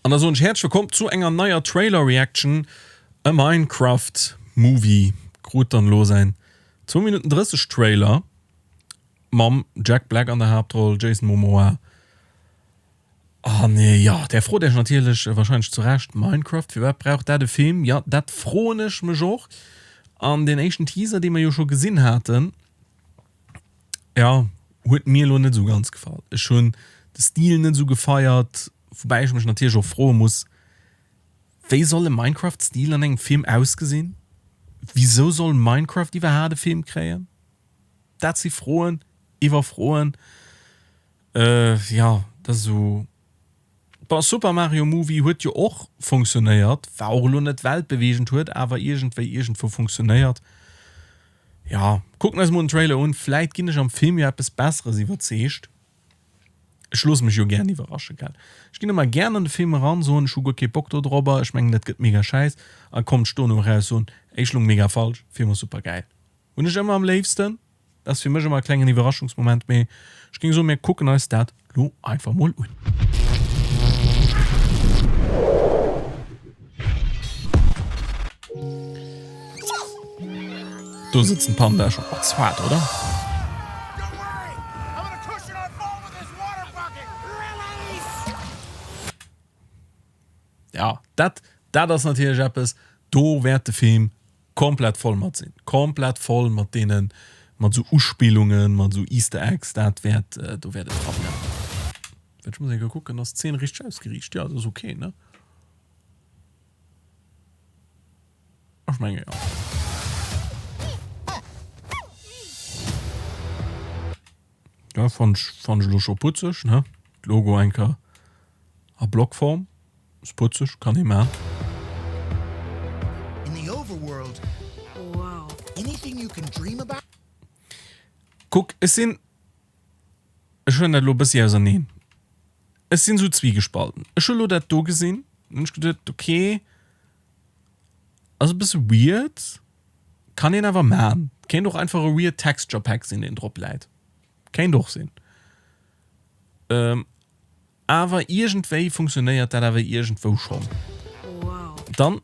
An da soen ech häerzlech wëllkomm zu enger neier Trailer Reaction. E Minecraft Movie krut dann elo säin 2 Minutten 30 Trailer mam Jack Black an der Haaptroll, Jason Momoa. An jo, där frot iech natierlech warscheinlech zu Recht, Minecraft, firwat brauch dat e Film? Jo, dat froen ech mech och. An deen éischten Teaser, dee mer jo scho gesinn haten, Ja, huet mir elo net esou ganz gefall. Ech hunn de Stil net esou gefeiert, woubäi ech mech natierlech och froe muss, wéi soll e Minecraft-Stil an engem Film ausgesinn? Wisou soll Minecraft iwwerhaat e Film kréien? Dat si Froen iwwer Froen. Jo, dat ass esou. Bon, Super Mario Movie huet jo och funktionéiert, war och elo net weltbeweegend, huet awer iergendwéi iergendwou funktionéiert. Jo, kucken eis mol den Trailer un, vläit ginn ech am Film jo eppes Besseres iwwerzeegt. Ech loosse mech jo gären iwwerrasche, gell. Ech ginn ëmmer gären an de Film eran, soen ech hu guer kee Bock do drobber, ech mengen dat gëtt mega schäiss, a kommt ech dono eraus, soen ech lung mega falsch, Film ass super gäil. Hunn ech ëmmer am léifsten. Dat ass fir mech ëmmer e klengen Iwwerraschungsmoment, mee ech géing soen, mir kucken eis dat lo einfach mol un. Do sëtzt den Panda scho mat zwat, oder? Ja, dat, dat ass natierlech eppes, do wäert de Film Komplett voll mat sinn. Komplett voll mat deenen, mat esou Uspillungen, mat esou Easter Eggs, dat wäert, do wäert et dra bleiwen. Ech muss eng Kéier kucken, ass d'Zeen richteg ausgeriicht? Jo, dat ass ok, ne? Ech menge jo. Ja, fannt ech, fannt ech elo scho putzeg, ne? D'Logo eng Kéier a Blockform. Ass putzeg, kann ee man. Kuck, ech sinn, ech huelen dat elo e bëssi auserneen, ech sinn esou zwiegespalten. Ech hu elo dat do gesinn, hunn ech geduet, ok, ass e bësse weird, kann een awer man. Kéint och einfach e weird Texture Pack sinn, deen drop läit. Kéint och sinn. Awer iergendwéi funktionéiert dat awer iergendwou schonn. Dann,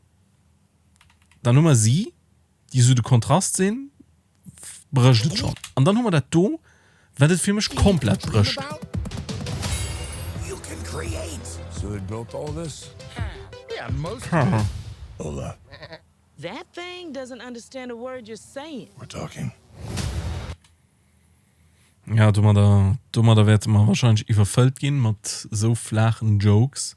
dann hu mer si, déi esou de Kontrast sinn, brécht et schonn. An dann hu mer dat do, wat et fir mech komplett brécht. Ja, domadder, domadder wäerte mer wahrscheinlech iwwerfëllt ginn mat esou flaachen Jokes.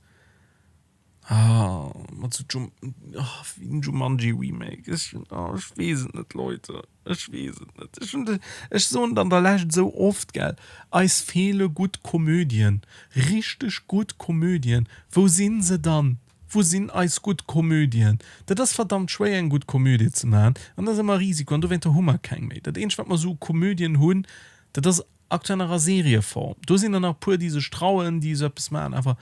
Ah, mat sou Jum, ah, wéi den Jumanji Remake. Ech, ah, ech weess et net, Leute. Ech weess et net. Ech hunn de, ech soen et an der Lescht esou oft, gell, eis feele gutt Komödien. Richteg gutt Komödien. Wou sinn se dann? Wou sinn eis gutt Komödien? Dat ass verdammt schwéier eng gutt Komödie ze maachen an dat ass ëmmer e Risiko an dowéinter hu mer keng méi. Dat eenzegt wat mer esou u Komödien hunn, dat ass aktuell nach a Serieform. Do sinn der nach e puer déi sech trauen, déi esou eppes maachen, awer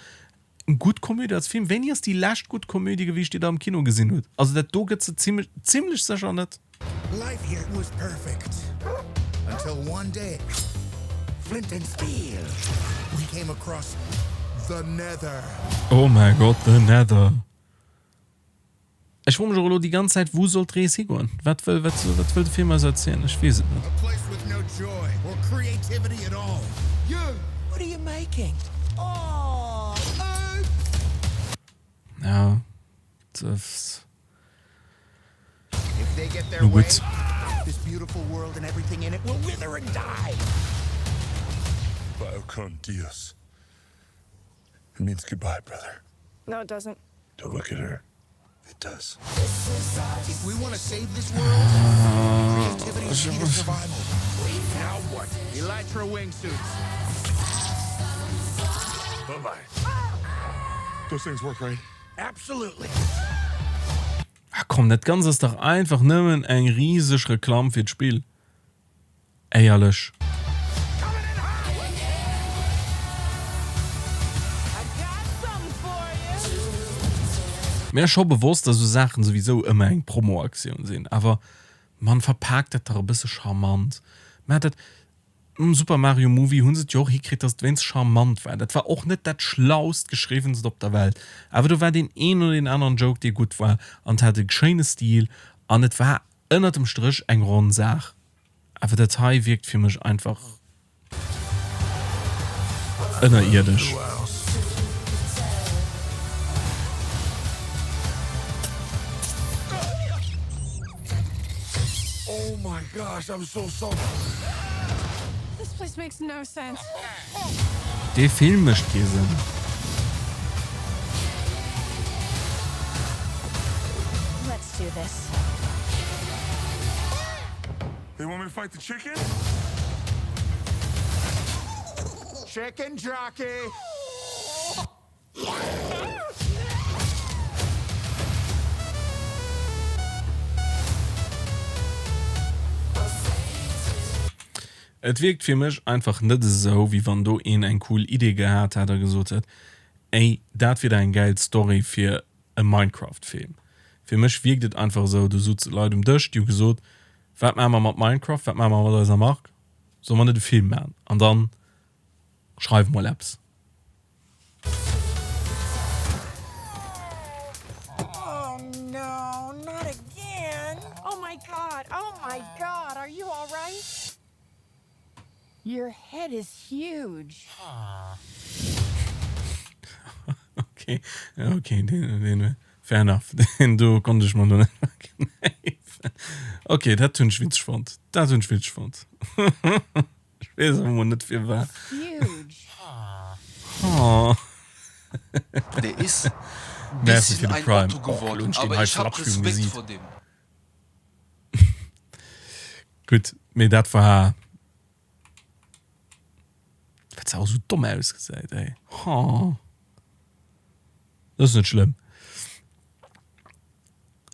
eng gutt Komödie als Film, wéini ass déi lescht gutt Komödie gewiescht déi der am Kino gesinn hutt? Also dat do gëtt se zimlech zimlech sécher net. Life here was perfect until one day Flint and Steel we came across the Nether. Oh mäi Gott, the Nether. Ech froe mech och elo déi ganz Zäit, wou soll d'Rees higoen? Wat wëll, wat, wat wëll de Film eis erzielen? Ech weess et net. A place with no joy or creativity at all. You, what are you making? Oh, oops! Ja, dat. Nu gutt. Ah komm, dat Ganzt ass dach einfach nëmmen eng riseg Reklamm fir d'Spill. Éierlech. Mir ass scho bewosst, dass esou Saachen souwisou ëmmer eng Promoaktioun sinn, awer Mann, verpaakt dat dach e bësse charmant. Maacht dat. Am Super Mario Movie hu se et jo och hikritt, dass et wéinst charmant war. Dat war och net dat schlaust Geschriwwenst op der Welt, awer do war deen een oder deen aneren Joke, dee gutt war an et hat e schéine Stil an et war ënnert dem Stréch eng ronn Saach. Awer dat hei wierkt fir mech einfach ënnerierdesch. Dee Film mécht kee Sënn. Et wierkt fir mech einfach net esou, wéi wann do een eng cool Idee gehat hätt a gesot hätt, ey, dat wier der eng gäil Story fir e Minecraft-Film. Fir mech wierkt et einfach esou, do souze Leit um Dësch, déi hu gesot, wat maache mer mat Minecraft, wat maache mer mat eiser Mark, solle mer net e Film maachen an dann schreif mol eppes. Oh no, not again. Oh my god, oh my god, are you all right? Your head is huge. Okay, okay, den, den, fair enough. Den do konnt ech mer lo net verknäifen. Okay, dat hunn ech witzeg fonnt. Dat hunn ech witzeg fonnt. Ech weess awer mol net firwat. Oh. Der is Merci bisschen fir de ein Prime. Otto Och, lo geworden, hunn ech deen aber hei ich hab flatsch virum Respekt Gesiit. vor dem. Gutt, mee dat war. Wat se och esou domm ausgesäit, ey. Oh. Dat ass net schlëmm.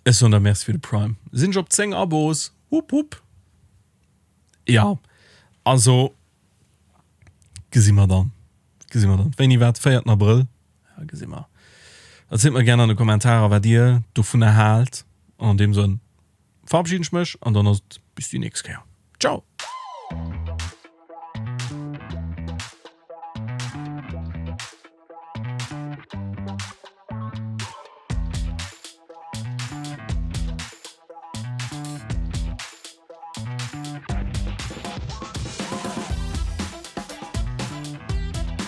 Ech soen der Merci fir de Prime. Sinn ech op 10 Abos. Hup hup. Jo, also gesi mer dann. Gesi mer dann. Wéini wat? Véierten Abrëll? Ja, gesi mer. Erzielt mer gär an de Kommentarer, wat dir dovunner haalt. An an deem Sënn verabschieden ech mech an dann ass et bis déi nächst Kéier. Ciao!